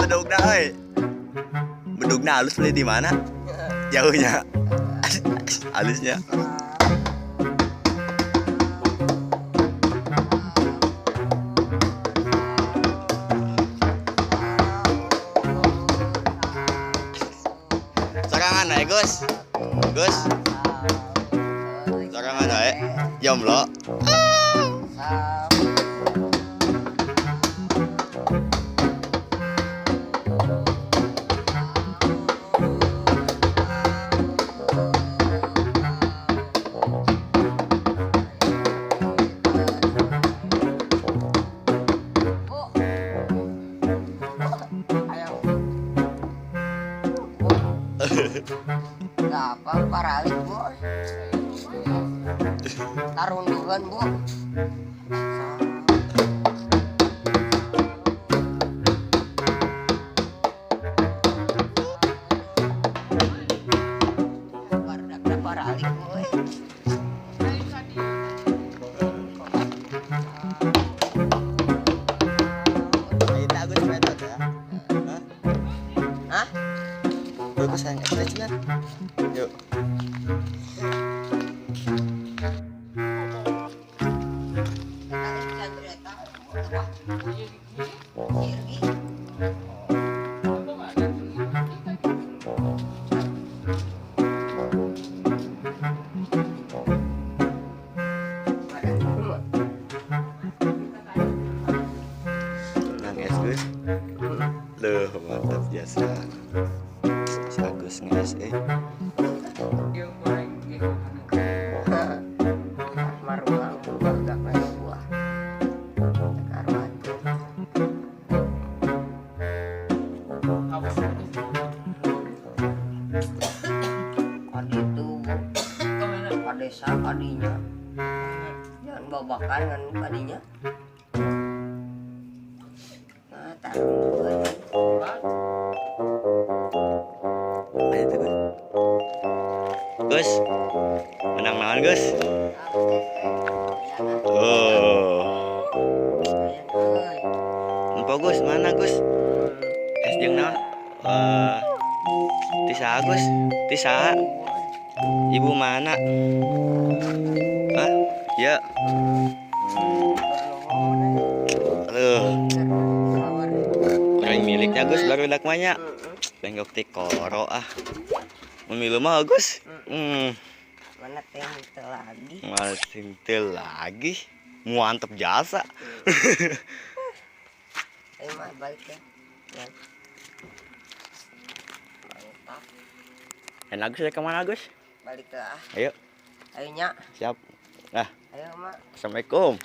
Bedugna euy. Bedugna halus beli di mana? Jauhnya. Halusnya. Sorangan we, Gus. Gus, sorangan we. Jomblo. Bu. Ayo. Bu. Gak apa paralik, Bu. Tarunduhan, Bu. Barudak paralik, Bu. Ayo Agus metot ya. Hah? Hah? Bagus sayang eta cenah. Yuk. Nang es Gus. Loh, mantap jasa. Si Agus nges eh. Desa kadinya jangan babakan kan kadinya nah taruh. Ayo tuh, Gus. Gus. Menang naon, Gus? Oh. Empo Gus, mana Gus? Es jeung naon? Eh, ti saha, Gus? Ti saha? Ibu mana? Hah? Ya. Aduh, kurang miliknya Gus baru dakmanya. Benggok ti koro ah. Memilu mah Gus. Mana teh lagi. Masih teu lagi. Mantep jasa. Ayo mah balik ya. Ya. Mantap. Dan Agus ya kemana Agus? Balik ke ah. Ayo, Ayo nya. siap. Nah, Ayo mak. assalamualaikum.